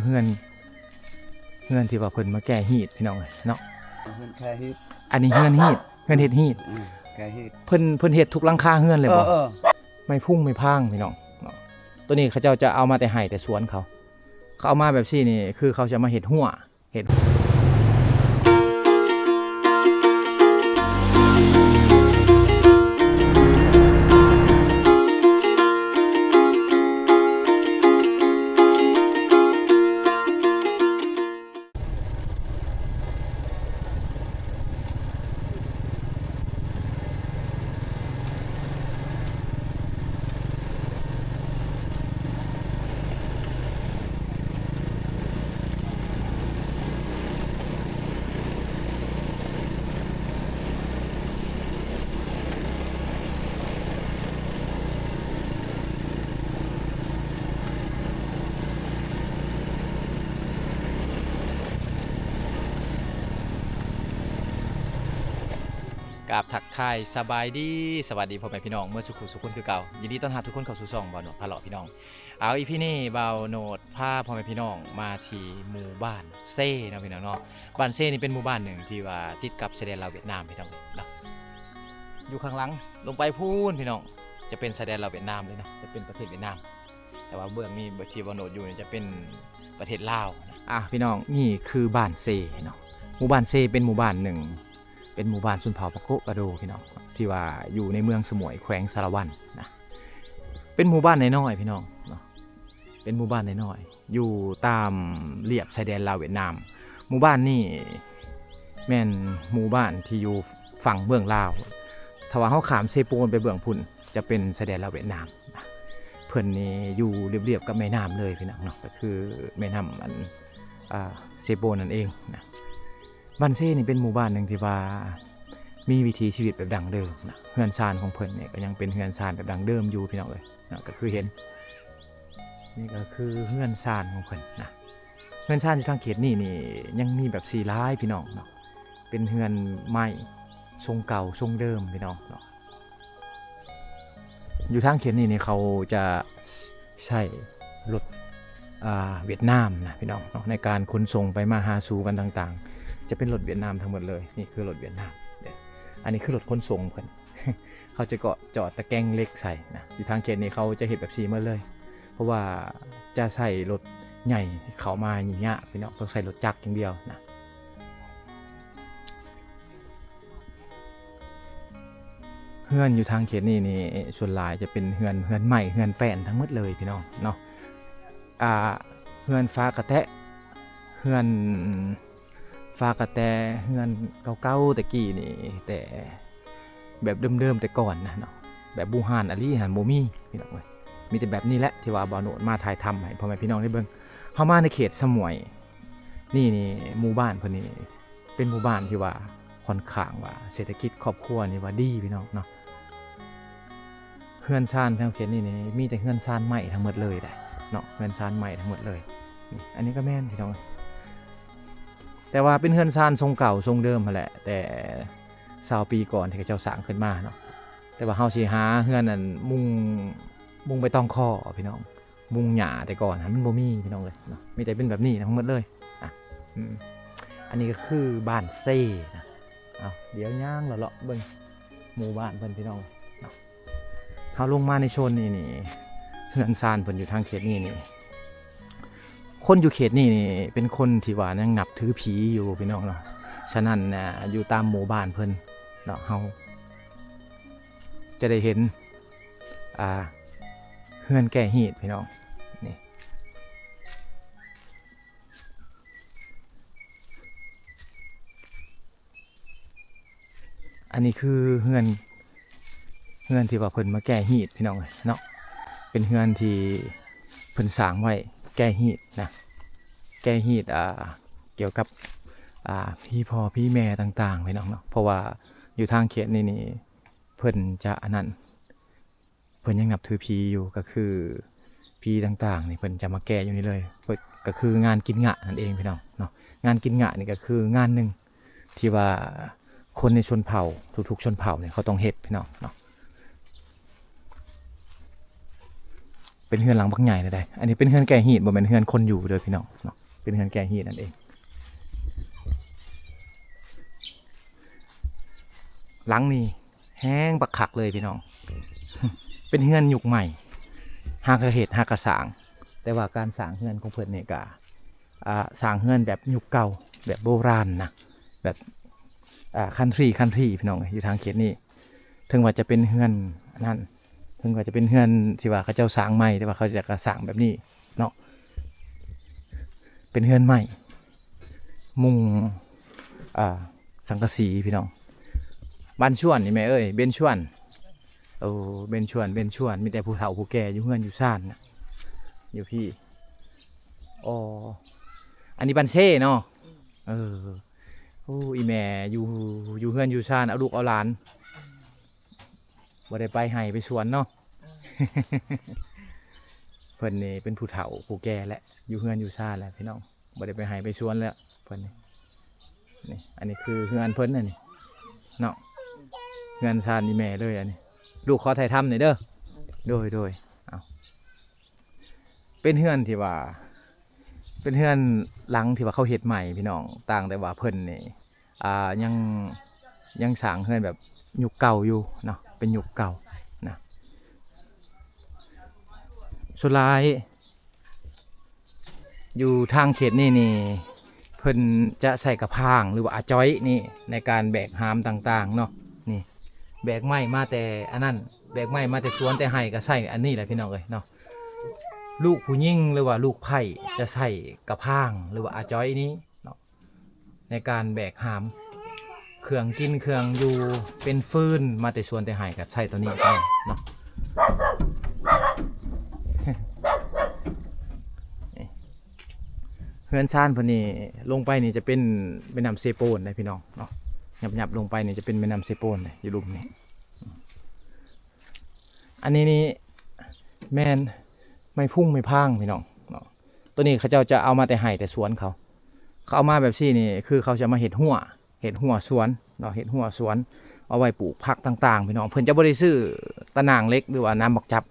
ເຮືອນ ເຮືອນທີ່ວ່າເພິ່ນມາແກ້ຮີດ ພີ່ນ້ອງເອີຍເນາະ. ເຮືອນແກ້ຮີດ ອັນນີ້ເຮືອນຮີດ ເຮືອນເຮັດຮີດ. ອືມ ແກ້ຮີດ ເພິ່ນ ເພິ່ນເຮັດທຸກຫຼັງຄາເຮືອນເລີຍບໍ່? ເອີ ເອີ ໄມ້ພຸງໄມ້ພາງ ພີ່ນ້ອງເນາະ. ໂຕນີ້ເຂົາເຈົ້າຈະເອົາມາແຕ່ໄຮ່ແຕ່ສວນເຂົາ ເຂົາເອົາມາແບບຊີ້ນີ້ ຄືເຂົາຈະມາເຮັດຮົ້ວ ເຮັດ ກາບທັກທາຍສະບາຍດີ ສະຫວັດດີພໍ່ແມ່ພີ່ນ້ອງເໝິດສູ່ຄູ່ສູ່ຄົນຄືເກົ່າ. ຍິນດີຕ້ອນຮັບທຸກຄົນເຂົ້າສູ່ຊ່ອງບ່າວໂນດພາເລາະ ພີ່ນ້ອງ. ເອົາ ອີພີນີ້ບ່າວໂນດພາພໍ່ແມ່ພີ່ນ້ອງມາທີ່ໝູ່ບ້ານເຊເນາະ ພີ່ນ້ອງເນາະ. ບ້ານເຊນີ້ເປັນໝູ່ບ້ານໜຶ່ງທີ່ວ່າຕິດກັບຊາຍແດນລາວຫວຽດນາມ ພີ່ນ້ອງເນາະ. ຢູ່ຂ້າງຫຼັງລົງໄປພຸ້ນ ພີ່ນ້ອງ ຈະເປັນຊາຍແດນລາວຫວຽດນາມເລີຍເນາະ ຈະເປັນປະເທດຫວຽດນາມ. ແຕ່ວ່າເບື້ອງນີ້ ທີ່ບ່າວໂນດຢູ່ນີ້ຈະເປັນປະເທດລາວນະ. ອ່າ ພີ່ນ້ອງ ນີ້ຄືບ້ານເຊເນາະ. ໝູ່ບ້ານເຊເປັນໝູ່ບ້ານໜຶ່ງ ເປັນໝູ່ບ້ານຊົນເຜົ່າປາໂກະກະໂດ ພີ່ນ້ອງ ທີ່ວ່າຢູ່ໃນເມືອງສະໝວຍ ແຂວງສາລະວັນນະ. ເປັນໝູ່ບ້ານນ້ອຍໆ ພີ່ນ້ອງເນາະ ເປັນໝູ່ບ້ານນ້ອຍໆ ຢູ່ຕາມລຽບຊາຍແດນລາວຫວຽດນາມ. ໝູ່ບ້ານນີ້ແມ່ນໝູ່ບ້ານທີ່ຢູ່ຝັ່ງເບື້ອງລາວ. ຖ້າວ່າເຮົາຂ້າມເຊໂປນໄປເບື້ອງພຸ້ນ ຈະເປັນຊາຍແດນລາວຫວຽດນາມນະ. ເພິ່ນນີ້ຢູ່ລຽບໆກັບແມ່ນ້ຳເລີຍ ພີ່ນ້ອງເນາະ ກໍຄືແມ່ນ້ຳອັນ ອ່າ ເຊໂປນນັ້ນເອງນະ. ບ້ານເຊນີ້ເປັນໝູ່ບ້ານໜຶ່ງທີ່ວ່າມີວິຖີຊີວິດແບບດັ້ງເດີມນະ. ເຮືອນຊານຂອງເພິ່ນນີ້ກໍຍັງເປັນເຮືອນຊານແບບດັ້ງເດີມຢູ່ ພີ່ນ້ອງເອີຍເນາະ. ກໍຄືເຫັນ ນີ້ກໍຄືເຮືອນຊານຂອງເພິ່ນນະ. ເຮືອນຊານຢູ່ທາງເຂດນີ້ນີ້ຍັງມີແບບນີ້ຫຼາຍ ພີ່ນ້ອງເນາະ ເປັນເຮືອນໄມ້ຊົງເກົ່າຊົງເດີມ ພີ່ນ້ອງເນາະ. ຢູ່ທາງເຂດນີ້ນີ້ເຂົາຈະໃຊ້ລົດ ອ່າ ຫວຽດນາມນະ ພີ່ນ້ອງເນາະ ໃນການຂົນສົ່ງໄປມາຫາສູ່ກັນຕ່າງໆ ຈະເປັນລົດຫວຽດນາມທັງໝົດເລີຍ. ນີ້ຄືລົດຫວຽດນາມເດ້ ອັນນີ້ຄືລົດຂົນສົ່ງເພິ່ນ ເຂົາຈະເກາະຈອດຕະແກງເຫຼັກໃສ່ນະ. ຢູ່ທາງເຂດນີ້ເຂົາຈະເຮັດແບບນີ້ໝົດເລີຍ ເພາະວ່າຈະໃຊ້ລົດໃຫຍ່ເຂົ້າມາຍາກ ພີ່ນ້ອງ ຕ້ອງໃຊ້ລົດຈັກຢ່າງດຽວນະ. ເຮືອນຢູ່ທາງເຂດນີ້ນີ້ ສ່ວນຫຼາຍຈະເປັນເຮືອນ ເຮືອນໄມ້ ເຮືອນແປ້ນທັງໝົດເລີຍ ພີ່ນ້ອງເນາະ. ອ່າ ເຮືອນຝາກະແຕະ ເຮືອນ ຝາກະແຕເຮືອນເກົ່າໆແຕ່ກີ້ນີ້ ແຕ່ແບບເດີມໆແຕ່ກ່ອນນະເນາະ ແບບບູຮານອີ່ຫຼີຫັ້ນບໍ່ມີ ພີ່ນ້ອງເອີຍ. ມີແຕ່ແບບນີ້ແຫຼະທີ່ວ່າບ່າວໂນດມາຖ່າຍທຳໃຫ້ພໍ່ແມ່ພີ່ນ້ອງໄດ້ເບິ່ງ. ເຮົາມາໃນເຂດສະໝວຍນີ້ນີ້ ໝູ່ບ້ານເພິ່ນນີ້ເປັນໝູ່ບ້ານທີ່ວ່າຄ່ອນຂ້າງວ່າເສດຖະກິດຄອບຄົວນີ້ວ່າດີ ພີ່ນ້ອງເນາະ. ເຮືອນຊານແຖວເຂດນີ້ນີ້ ມີແຕ່ເຮືອນຊານໄມ້ທັງໝົດເລີຍເດ້ເນາະ ເຮືອນຊານໄມ້ທັງໝົດເລີຍ. ນີ້ ອັນນີ້ກໍແມ່ນ ພີ່ນ້ອງ ແຕ່ວ່າເປັນເຮືອນຊານຊົງເກົ່າຊົງເດີມຫັ້ນແຫຼະ ແຕ່ຊາວປີກ່ອນທີ່ເຂົາເຈົ້າສ້າງຂຶ້ນມາເນາະ. ແຕ່ວ່າເຮົາຊິຫາເຮືອນອັນມຸງ ມຸງໃບຕອງຄໍ ພີ່ນ້ອງ ມຸງຫຍ້າແຕ່ກ່ອນຫັ້ນມັນບໍ່ມີ ພີ່ນ້ອງເອີຍເນາະ ມີແຕ່ເປັນແບບນີ້ທັງໝົດເລີຍ. ອ່ະ ອືມ ອັນນີ້ກໍຄືບ້ານເຊນະ. ເອົາ ດຽວຍ່າງເລາະໆເບິ່ງໝູ່ບ້ານເພິ່ນ ພີ່ນ້ອງເນາະ. ເຮົາລົງມາໃນໂຊນນີ້ນີ້ ເຮືອນຊານເພິ່ນຢູ່ທາງເຂດນີ້ນີ້ ຄົນຢູ່ເຂດນີ້ນີ້ເປັນຄົນທີ່ວ່າຍັງນັບຖືຜີຢູ່ ພີ່ນ້ອງເນາະ. ສະນັ້ນນະ ຢູ່ຕາມໝູ່ບ້ານເພິ່ນເນາະ ເຮົາຈະໄດ້ເຫັນ ອ່າ ເຮືອນແກ້ຮີດ ພີ່ນ້ອງ ນີ້. ອັນນີ້ຄືເຮືອນ ເຮືອນທີ່ວ່າເພິ່ນມາແກ້ຮີດ ພີ່ນ້ອງເອີຍເນາະ. ເປັນເຮືອນທີ່ເພິ່ນສ້າງໄວ້ແກ້ຮີດນະ ແກ້ຮີດ ອ່າ ກ່ຽວກັບ ອ່າ ຜີພໍ່ຜີແມ່ຕ່າງໆ ພີ່ນ້ອງເນາະ. ເພາະວ່າຢູ່ທາງເຂດນີ້ນີ້ ເພິ່ນຈະອັນນັ້ນ ເພິ່ນຍັງນັບຖືຜີຢູ່ ກໍຄືຜີຕ່າງໆນີ້ເພິ່ນຈະມາແກ້ຢູ່ນີ້ເລີຍ. ເພິ່ນ ກໍຄືງານກິນງະນັ້ນເອງ ພີ່ນ້ອງເນາະ. ງານກິນງະນີ້ກໍຄືງານໜຶ່ງທີ່ວ່າຄົນໃນຊົນເຜົ່າ ທຸກໆຊົນເຜົ່ານີ້ເຂົາຕ້ອງເຮັດ ພີ່ນ້ອງເນາະ. ເປັນເຮືອນຫຼັງບັກໃຫຍ່ເລີຍໃດ໋. ອັນນີ້ເປັນເຮືອນແກ້ຮີດ ບໍ່ແມ່ນເຮືອນຄົນຢູ່ເດີພີ່ນ້ອງເນາະ, ເປັນເຮືອນແກ້ຮີດນັ້ນເອງ. ຫຼັງນີ້ແຮງບັກຄັກເລີຍພີ່ນ້ອງ, ເປັນເຮືອນຍຸກໃໝ່ ຫາກະເຮັດ ຫາກະສ້າງ, ແຕ່ວ່າການສ້າງເຮືອນຂອງເພິ່ນນີ້ກະ ອ່າ ສ້າງເຮືອນແບບຍຸກເກົ່າ ແບບໂບລານນະ ແບບ ອ່າ ຄັນທຣີ ຄັນທຣີ ພີ່ນ້ອງເອີຍ. ຢູ່ທາງເຂດນີ້ ເຖິງວ່າຈະເປັນເຮືອນອັນນັ້ນ ເຖິງວ່າຈະເປັນເຮືອນທີ່ວ່າເຂົາເຈົ້າສ້າງໃໝ່ ແຕ່ວ່າເຂົາເຈົ້າກະສ້າງແບບນີ້ເນາະ, ເປັນເຮືອນໄມ້ ມຸງ ອ່າ ສັງກະສີພີ່ນ້ອງ. ບ້ານຊວນນີ້ແມ່ເອີຍ ເບັນຊວນ. ໂອ້ ເບັນຊວນ ເບັນຊວນ ມີແຕ່ຜູ້ເຖົ້າຜູ້ແກ່ຢູ່ເຮືອນຢູ່ຊານນະ ຢູ່ພີ້. ອໍ ອັນນີ້ບ້ານເຊເນາະ. ເອີ ໂອ້ ອີ່ແມ່ຢູ່ ຢູ່ເຮືອນຢູ່ຊານ ເອົາລູກເອົາຫຼານ ບໍ່ໄດ້ໄປໄຮ່ໄປສວນເນາະ. ເພິ່ນນີ້ເປັນຜູ້ເຖົ້າຜູ້ແກ່ແຫຼະ ຢູ່ເຮືອນຢູ່ຊານແຫຼະພີ່ນ້ອງ, ບໍ່ໄດ້ໄປໄຮ່ໄປສວນແລ້ວເພິ່ນນີ້. ນີ້ ອັນນີ້ຄືເຮືອນເພິ່ນນະນີ້ເນາະ, ເຮືອນຊານອີ່ແມ່ເລີຍອັນນີ້. ລູກຂໍຖ່າຍທຳໜ່ອຍເດີ. ໂດຍ ໂດຍ. ເອົາ ເປັນເຮືອນທີ່ວ່າ ເປັນເຮືອນຫຼັງທີ່ວ່າເຂົາເຮັດໃໝ່ພີ່ນ້ອງ, ຕ່າງແຕ່ວ່າເພິ່ນນີ້ ອ່າ ຍັງ ຍັງສ້າງເຮືອນແບບຍຸກເກົ່າຢູ່ເນາະ, ເປັນຍຸກເກົ່ານະ. ສ່ວນຫຼາຍຢູ່ທາງເຂດນີ້ນີ້ ເພິ່ນຈະໃຊ້ກະພາງ ຫຼືວ່າອາຈອຍນີ້ ໃນການແບກຫາມຕ່າງໆເນາະ. ນີ້ ແບກໄມ້ມາແຕ່ອັນນັ້ນ ແບກໄມ້ມາແຕ່ສວນແຕ່ໄຮ່ ກະໃຊ້ອັນນີ້ແຫຼະພີ່ນ້ອງເອີຍເນາະ. ລູກຜູ້ຍິງ ຫຼືວ່າລູກໃພ້ ຈະໃຊ້ກະພາງ ຫຼືວ່າອາຈອຍນີ້ເນາະ ໃນການແບກຫາມເຄື່ອງກິນເຄື່ອງຢູ່ ເປັນຟືນມາແຕ່ສວນແຕ່ໄຮ່ ກະໃຊ້ໂຕນີ້ເນາະ. ເຮືອນຊານເພິ່ນນີ້ ລົງໄປນີ້ຈະເປັນແມ່ນ້ຳເຊໂປນເດ້ພີ່ນ້ອງເນາະ, ຫຍັບໆລົງໄປນີ້ຈະເປັນແມ່ນ້ຳເຊໂປນເດ້ ຢູ່ລຸ່ມນີ້. ອັນນີ້ນີ້ແມ່ນໄມ້ພຸງໄມ້ພາງພີ່ນ້ອງເນາະ, ໂຕນີ້ເຂົາເຈົ້າຈະເອົາມາແຕ່ໄຮ່ແຕ່ສວນເຂົາ, ເຂົາເອົາມາແບບຊີ້ນີ້ ຄືເຂົາຈະມາເຮັດຮົ້ວ ເຮັດຮົ້ວສວນເນາະ, ເຮັດຮົ້ວສວນ ເອົາໄວ້ປູກຜັກຕ່າງໆພີ່ນ້ອງ. ເພິ່ນຈະບໍ່ໄດ້ຊື້ຕະໜ່າງເຫຼັກ ຫຼືວ່ານ້ຳບັກຈັບ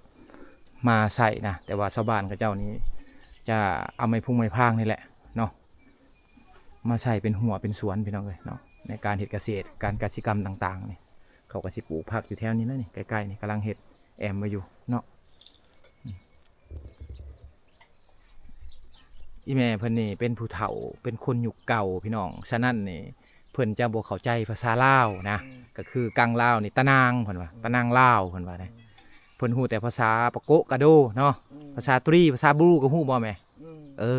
ມາໃສ່ນະ, ແຕ່ວ່າຊາວບ້ານເຂົາເຈົ້ານີ້ຈະເອົາໄມ້ພຸງໄມ້ພາງນີ້ແຫຼະເນາະ ມາໃສ່ເປັນຮົ້ວເປັນສວນພີ່ນ້ອງເອີຍເນາະ, ໃນການເຮັດກະເສດ ການກະສິກຳຕ່າງໆນີ້. ເຂົາກະຊິປູກຜັກຢູ່ແຖວນີ້ແຫຼະນີ້ ໃກ້ໆນີ້ ກຳລັງເຮັດແອ້ມໄວ້ຢູ່ເນາະ. ອີ່ແມ່ເພິ່ນນີ້ເປັນຜູ້ເຖົ້າ ເປັນຄົນຍຸກເກົ່າພີ່ນ້ອງ, ສະນັ້ນນີ້ເພິ່ນຈະບໍ່ເຂົ້າໃຈພາສາລາວນະ, ກະຄືກັງລາວນີ້ ຕານາງເພິ່ນວ່າ ຕານາງລາວເພິ່ນວ່າເດ້. ເພິ່ນຮູ້ແຕ່ພາສາປະໂກະກະໂດເນາະ, ພາສາຕຣີ ພາສາບລູກະຮູ້ບໍ່ແມ່? ເອີ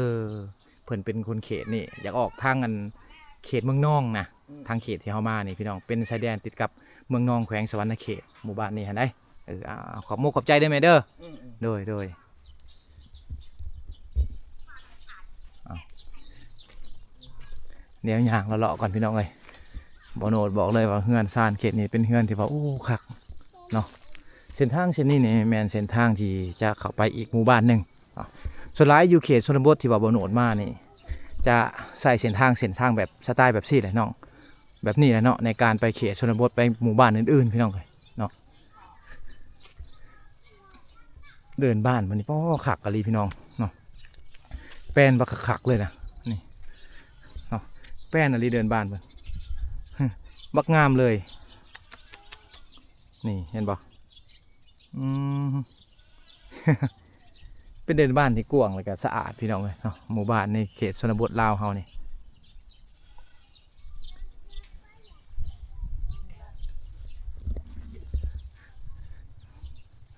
ເພິ່ນເປັນຄົນເຂດນີ້ ຢາກອອກທາງອັນເຂດເມືອງນອງນະ, ທາງເຂດທີ່ເຮົາມານີ້ພີ່ນ້ອງ ເປັນຊາຍແດນຕິດກັບເມືອງນອງ ແຂວງສະຫວັນນະເຂດ ໝູ່ບ້ານນີ້ຫັ້ນໃດ໋. ເອີ ຂອບມຸກຂອບໃຈເດີແມ່ເດີ. ໂດຍ ໂດຍ. ດຽວຍ່າງເລາະໆກ່ອນພີ່ນ້ອງເອີຍ. ບ່າວໂນດບອກເລີຍວ່າເຮືອນຊານເຂດນີ້ເປັນເຮືອນທີ່ວ່າ ໂອ້ ຄັກເນາະ. ເສັ້ນທາງເສັ້ນນີ້ນີ້ແມ່ນເສັ້ນທາງທີ່ຈະເຂົ້າໄປອີກໝູ່ບ້ານໜຶ່ງ. ສ່ວນຫຼາຍຢູ່ເຂດຊົນນະບົດທີ່ວ່າບ່າວໂນດມານີ້ ຈະໃຊ້ເສັ້ນທາງ ເສັ້ນທາງແບບສະໄຕແບບຊີ້ແຫຼະນ້ອງ, ແບບນີ້ແຫຼະເນາະ ໃນການໄປເຂດຊົນນະບົດ ໄປໝູ່ບ້ານອື່ນໆ ພີ່ນ້ອງເອີຍເນາະ. ເດີ່ນບ້ານເພິ່ນນີ້ ປ້ ຄັກອີ່ຫຼີພີ່ນ້ອງເນາະ, ແປນບັກຄັກໆເລີຍນະ ນີ້ເນາະ, ແປນອີ່ຫຼີເດີ່ນບ້ານເພິ່ນ ບັກງາມເລີຍ. ນີ້ເຫັນບໍ່? ອືມ ເປັນເດີ່ນບ້ານທີ່ກວ້າງ ແລ້ວກະສະອາດພີ່ນ້ອງເອີຍເນາະ, ໝູ່ບ້ານໃນເຂດຊົນນະບົດລາວເຮົານີ້.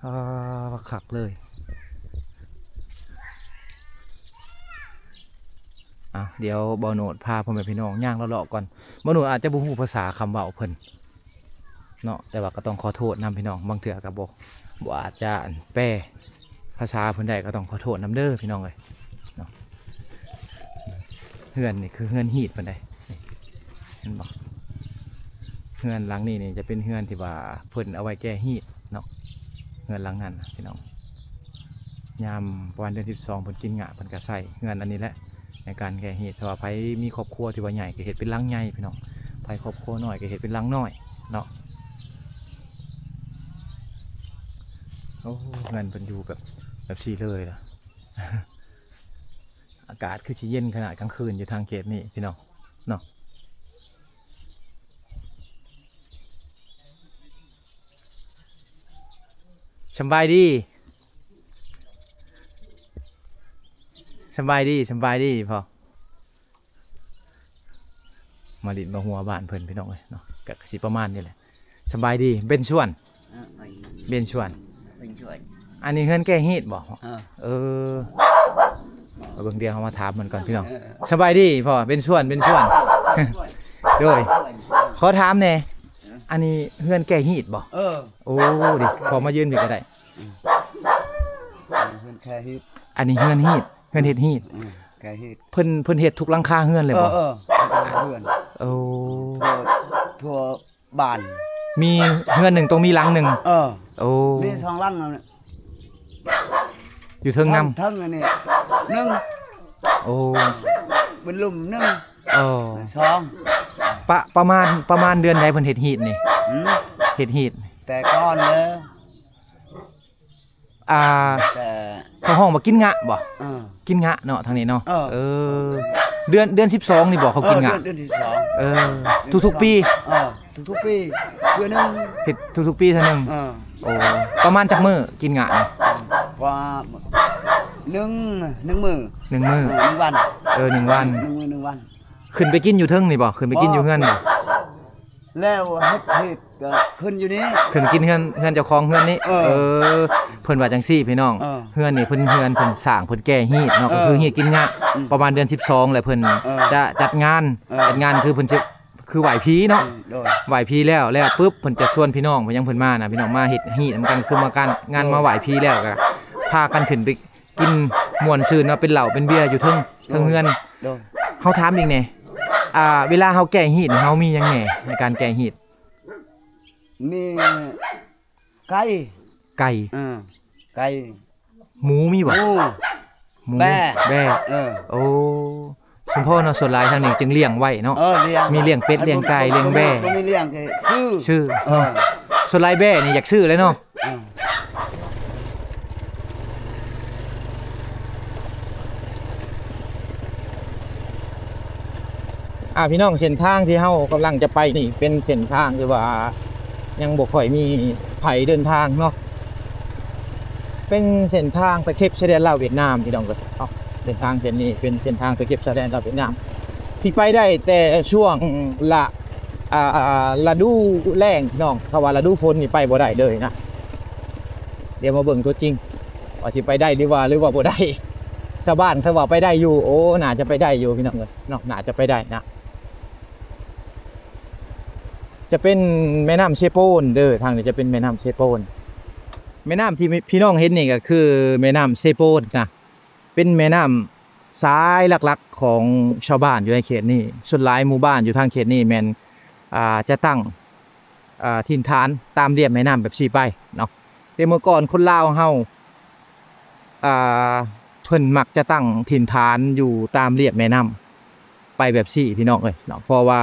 ອ່າ ຄັກເລີຍ. ອ່ະ ດຽວບ່າວໂນດພາພໍ່ແມ່ພີ່ນ້ອງຍ່າງເລາະໆກ່ອນ. ບ່າວໂນດອາດຈະບໍ່ຮູ້ພາສາຄຳເວົ້າເພິ່ນ ເນາະ, ແຕ່ວ່າກໍຕ້ອງຂໍໂທດນຳພີ່ນ້ອງ, ບາງເທື່ອກໍບໍ່ ບໍ່ອາດຈະແປພາສາເພິ່ນໄດ້ ກໍຕ້ອງຂໍໂທດນຳເດີພີ່ນ້ອງເອີຍເນາະ. ເຮືອນນີ້ຄືເຮືອນຮີດເພິ່ນໃດ໋ ນີ້ ເຫັນບໍ່? ເຮືອນຫຼັງນີ້ນີ້ຈະເປັນເຮືອນທີ່ວ່າເພິ່ນເອົາໄວ້ແກ້ຮີດເນາະ, ເຮືອນຫຼັງນັ້ນນະພີ່ນ້ອງ. ຍາມປະມານເດືອນສິບສອງ ເພິ່ນກິນຫຍ້າ ເພິ່ນກໍໃຊ້ເຮືອນອັນນີ້ແຫຼະ ໃນການແກ້ຮີດ. ຖ້າວ່າໃຜມີຄອບຄົວທີ່ວ່າໃຫຍ່ກໍເຮັດເປັນຫຼັງໃຫຍ່ພີ່ນ້ອງ, ໃຜຄອບຄົວນ້ອຍກໍເຮັດເປັນຫຼັງນ້ອຍເນາະ. ໂອ້ ເຮືອນເພິ່ນຢູ່ແບບ ແບບຊີ້ເລີຍລະ. ອາກາດຄືຊິເຢັນຂະໜາດກາງຄືນຢູ່ທາງເຂດນີ້ພີ່ນ້ອງເນາະ. ສຳບາຍດີ ສຳບາຍດີ ສຳບາຍດີພໍ່. ມາຫຼິ້ນມາຫົວບ້ານເພິ່ນພີ່ນ້ອງເອີຍເນາະ ກະຊິປະມານນີ້ແຫຼະ. ສະບາຍດີ ເປັນສວນ ເອີ ເປັນສວນ ເປັນສວນ. ອັນນີ້ເຮືອນແກ້ຮີດບໍ່? ເອີ ເອີ ເບິ່ງ ດຽວເຮົາມາຖາມເພິ່ນກ່ອນພີ່ນ້ອງ. ເອີ ສະບາຍດີພໍ່ ເປັນສວນ ເປັນສວນ. ໂດຍ ຂໍຖາມແດ່ ເອີ ອັນນີ້ເຮືອນແກ້ຮີດບໍ່? ເອີ ໂອ້ ດີ ຂໍມາຢືນພີ້ກະໄດ້. ເຮືອນແກ້ຮີດ ອັນນີ້ເຮືອນຮີດ ເຮືອນເຮັດຮີດ. ເອີ ແກ້ຮີດ ເພິ່ນ ເພິ່ນເຮັດທຸກຫຼັງຄາເຮືອນເລີຍບໍ່? ເອີ ເຮືອນ ໂອ້ ທົ່ວ ທົ່ວບ້ານ ມີເຮືອນໜຶ່ງຕ້ອງມີຫຼັງໜຶ່ງ. ເອີ ໂອ້ ມີສອງຫຼັງນັ້ນແຫຼະ ຢູ່ເທິງນຳ ເທິງອັນນີ້ໜຶ່ງ. ໂອ້ ເປັນລຸ່ມໜຶ່ງ. ໂອ້ ສອງ ປະ ປະມານ ປະມານເດືອນໃດເພິ່ນເຮັດຮີດນີ້? ຫືມ ເຮັດຮີດ ແຕ່ກ່ອນເລີຍ ອ່າ ແຕ່ ເຂົາຮ້ອງວ່າກິນງະບໍ່? ເອີ ກິນງະເນາະ ທາງນີ້ເນາະ. ເອີ ເອີ ເດືອນ ເດືອນສິບສອງນີ້ບໍ່ເຂົາກິນງະ? ເອີ ເດືອນ ເດືອນສິບສອງ ເອີ ທຸກໆປີ. ເອີ ທຸກໆປີເທື່ອໜຶ່ງ ເຮັດທຸກໆປີເທື່ອໜຶ່ງ. ເອີ ໂອ້ ປະມານຈັກມື້ກິນງະນີ້? ວ່າໜຶ່ງ ໜຶ່ງມື້ ໜຶ່ງມື້ ເອີ ໜຶ່ງວັນ. ເອີ ໜຶ່ງວັນ ໜຶ່ງມື້ ໜຶ່ງວັນ. ຂຶ້ນໄປກິນຢູ່ເທິງນີ້ບໍ່? ຂຶ້ນໄປກິນຢູ່ເຮືອນບໍ່? ແລ້ວເຮັດ ເຮັດກະຂຶ້ນຢູ່ນີ້ ຂຶ້ນກິນເຮືອນ ເຮືອນເຈົ້າຂອງເຮືອນນີ້. ເອີ ເອີ ເພິ່ນວ່າຈັ່ງຊີ້ພີ່ນ້ອງ. ເອີ ເຮືອນນີ້ເພິ່ນ ເຮືອນເພິ່ນສ້າງ ເພິ່ນແກ້ຮີດເນາະ. ເອີ ກະຄືຮີດກິນງະ ອືມ ປະມານເດືອນສິບສອງແຫຼະ ເພິ່ນ ເອີ ຈະຈັດງານ. ເອີ ຈັດງານຄືເພິ່ນຊິ ຄືໄຫວ້ຜີເນາະ. ອືມ ໂດຍ ໄຫວ້ຜີແລ້ວ ແລ້ວປຶບ ເພິ່ນຈະຊວນພີ່ນ້ອງ ເພິ່ນຫຍັງ ເພິ່ນມານະ ພີ່ນ້ອງມາເຮັດຮີດນຳກັນ ຄືມາການ ງານ ໂດຍ ມາໄຫວ້ຜີແລ້ວກະພາກັນຂຶ້ນໄປ ກິນມ່ວນຊື່ນເນາະ ເປັນເຫຼົ້າເປັນເບຍຢູ່ເທິງ ເທິງເຮືອນ. ໂດຍ ເຮົາຖາມອີກແດ່ ອ່າ ເວລາເຮົາແກ້ຮີດນີ້ ເຮົາມີຫຍັງແດ່ໃນການແກ້ຮີດ? ມີໄກ່ ໄກ່ ເອີ ໄກ່ ໝູມີບໍ່? ໝູ ໝູ ແບ້ ແບ້ ເອີ ໂອ້ ສົມພໍເນາະ ສ່ວນຫຼາຍທາງນີ້ຈຶ່ງລ້ຽງໄວ້ເນາະ. ເອີ ລ້ຽງ ມີລ້ຽງເປັດ ລ້ຽງໄກ່ ລ້ຽງແບ້ ບໍ່ມີ ບໍ່ມີລ້ຽງກະຊື້ ຊື້. ເອີ ສ່ວນຫຼາຍແບ້ນີ້ຢາກຊື້ແຫຼະເນາະ. ອືມ ອ່າ ພີ່ນ້ອງ ເສັ້ນທາງທີ່ເຮົາກຳລັງຈະໄປນີ້ ເປັນເສັ້ນທາງທີ່ວ່າຍັງບໍ່ຄ່ອຍມີໃຜເດີນທາງເນາະ. ເປັນເສັ້ນທາງຕະເຂັບຊາຍແດນລາວຫວຽດນາມ ພີ່ນ້ອງເອີຍເນາະ. ເສັ້ນທາງເສັ້ນນີ້ເປັນເສັ້ນທາງຕະເຂັບຊາຍແດນລາວຫວຽດນາມ ທີ່ໄປໄດ້ແຕ່ຊ່ວງລະ ອ່າ ລະດູແລ້ງພີ່ນ້ອງ. ຖ້າວ່າລະດູຝົນນີ້ໄປບໍ່ໄດ້ເລີຍນະ. ດຽວມາເບິ່ງຕົວຈິງ ວ່າຊິໄປໄດ້ຫຼືວ່າ ຫຼືວ່າບໍ່ໄດ້. ຊາວບ້ານເຂົາວ່າໄປໄດ້ຢູ່. ໂອ້ ໜ້າຈະໄປໄດ້ຢູ່ພີ່ນ້ອງເອີຍເນາະ ໜ້າຈະໄປໄດ້ນະ. ຈະເປັນແມ່ນ້ຳເຊໂປນເດີ ທາງນີ້ຈະເປັນແມ່ນ້ຳເຊໂປນ. ແມ່ນ້ຳທີ່ ພີ່ນ້ອງເຫັນນີ້ກະຄືແມ່ນ້ຳເຊໂປນນະ ເປັນແມ່ນ້ຳສາຍຫຼັກໆຂອງຊາວບ້ານຢູ່ໃນເຂດນີ້. ສ່ວນຫຼາຍໝູ່ບ້ານຢູ່ທາງເຂດນີ້ແມ່ນ ອ່າ ຈະຕັ້ງ ອ່າ ຖິ່ນຖານຕາມລຽບແມ່ນ້ຳແບບຊີ້ໄປເນາະ. ແຕ່ເມື່ອກ່ອນຄົນລາວເຮົາ ອ່າ ເພິ່ນມັກຈະຕັ້ງຖິ່ນຖານຢູ່ຕາມລຽບແມ່ນ້ຳໄປແບບຊີ້ ພີ່ນ້ອງເອີຍເນາະ. ເພາະວ່າ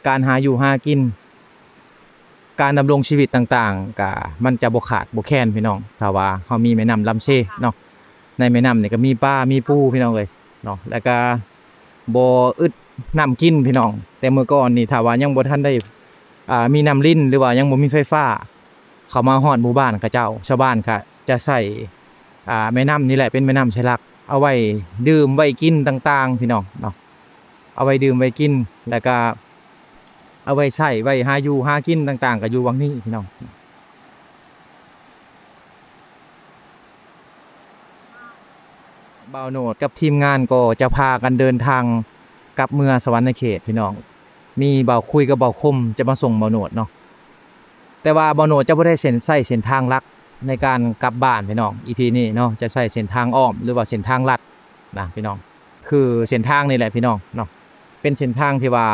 ການຫາຢູ່ຫາກິນ ການດຳລົງຊີວິດຕ່າງໆ ກະມັນຈະບໍ່ຂາດບໍ່ແຄນ ພີ່ນ້ອງ ຖ້າວ່າເຮົາມີແມ່ນ້ຳລຳເຊເນາະ. ໃນແມ່ນ້ຳນີ້ກະມີປາມີປູ ພີ່ນ້ອງເອີຍເນາະ ແລ້ວກະບໍ່ອຶດນ້ຳກິນ ພີ່ນ້ອງ. ແຕ່ເມື່ອກ່ອນນີ້ ຖ້າວ່າຍັງບໍ່ທັນໄດ້ ອ່າ ມີນ້ຳລິນ ຫຼືວ່າຍັງບໍ່ມີໄຟຟ້າເຂົ້າມາຮອດໝູ່ບ້ານເຂົາເຈົ້າ ຊາວບ້ານກະຈະໃຊ້ ອ່າ ແມ່ນ້ຳນີ້ແຫຼະ ເປັນແມ່ນ້ຳສາຍຫຼັກ ເອົາໄວ້ດື່ມໄວ້ກິນຕ່າງໆ ພີ່ນ້ອງເນາະ. ເອົາໄວ້ດື່ມໄວ້ກິນ ແລ້ວກະເອົາໄວ້ໃຊ້ໄວ້ຫາຢູ່ຫາກິນຕ່າງໆ ກະຢູ່ຫວ່າງນີ້ ພີ່ນ້ອງ. ບ່າວໂນດກັບທີມງານກໍຈະພາກັນເດີນທາງກັບເມືອສະຫວັນນະເຂດ ພີ່ນ້ອງ. ມີບ່າວຄຸຍກັບບ່າວຄົມຈະມາສົ່ງບ່າວໂນດເນາະ. ແຕ່ວ່າບ່າວໂນດຈະບໍ່ໄດ້ເສັ້ນ ໃຊ້ເສັ້ນທາງຫຼັກໃນການກັບບ້ານ ພີ່ນ້ອງ. ອີພີນີ້ເນາະ ຈະໃຊ້ເສັ້ນທາງອ້ອມ ຫຼືວ່າເສັ້ນທາງລັດນະ ພີ່ນ້ອງ. ຄືເສັ້ນທາງນີ້ແຫຼະ ພີ່ນ້ອງເນາະ ເປັນເສັ້ນທາງທີ່ວ່າ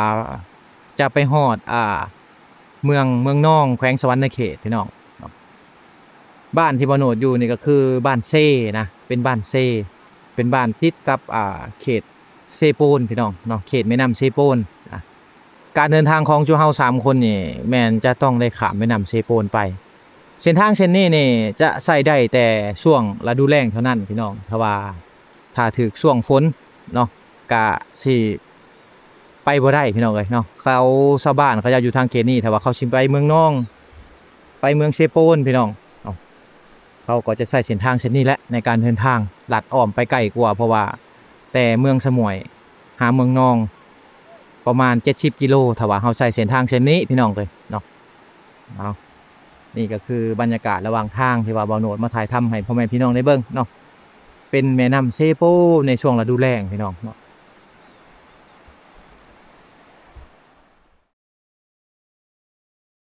ຈະໄປຮອດ ອ່າ ເມືອງ ເມືອງນອງ ແຂວງສະຫວັນນະເຂດ ພີ່ນ້ອງເນາະ. ບ້ານທີ່ບ່າວໂນດຢູ່ນີ້ກະຄືບ້ານເຊນະ ເປັນບ້ານເຊ ເປັນບ້ານຕິດກັບ ອ່າ ເຂດເຊໂປນ ພີ່ນ້ອງເນາະ ເຂດແມ່ນ້ຳເຊໂປນນະ. ການເດີນທາງຂອງຈຸເຮົາສາມຄົນນີ້ ແມ່ນຈະຕ້ອງໄດ້ຂ້າມແມ່ນ້ຳເຊໂປນໄປ. ເສັ້ນທາງເສັ້ນນີ້ນີ້ຈະໃຊ້ໄດ້ແຕ່ຊ່ວງລະດູແລ້ງເທົ່ານັ້ນພີ່ນ້ອງ. ຖ້າວ່າ ຖ້າຖືກຊ່ວງຝົນເນາະ ກະຊິໄປບໍ່ໄດ້ພີ່ນ້ອງເອີຍເນາະ. ເຂົາ ຊາວບ້ານເຂົາເຈົ້າຢູ່ທາງເຂດນີ້ ຖ້າວ່າເຂົາຊິໄປເມືອງນອງ ໄປເມືອງເຊໂປນພີ່ນ້ອງເນາະ ເຂົາກໍຈະໃຊ້ເສັ້ນທາງເສັ້ນນີ້ແຫຼະໃນການເດີນທາງ ລັດອ້ອມໄປໄກກວ່າ ເພາະວ່າແຕ່ເມືອງສະໝວຍຫາເມືອງນອງປະມານເຈັດສິບກິໂລ ຖ້າວ່າເຮົາໃຊ້ເສັ້ນທາງເສັ້ນນີ້ພີ່ນ້ອງເອີຍເນາະ. ເອົາ ນີ້ກໍຄືບັນຍາກາດລະຫວ່າງທາງທີ່ວ່າບ່າວໂນດມາຖ່າຍທຳໃຫ້ພໍ່ແມ່ພີ່ນ້ອງໄດ້ເບິ່ງເນາະ ເປັນແມ່ນ້ຳເຊໂປໃນຊ່ວງລະດູແລ້ງພີ່ນ້ອງເນາະ.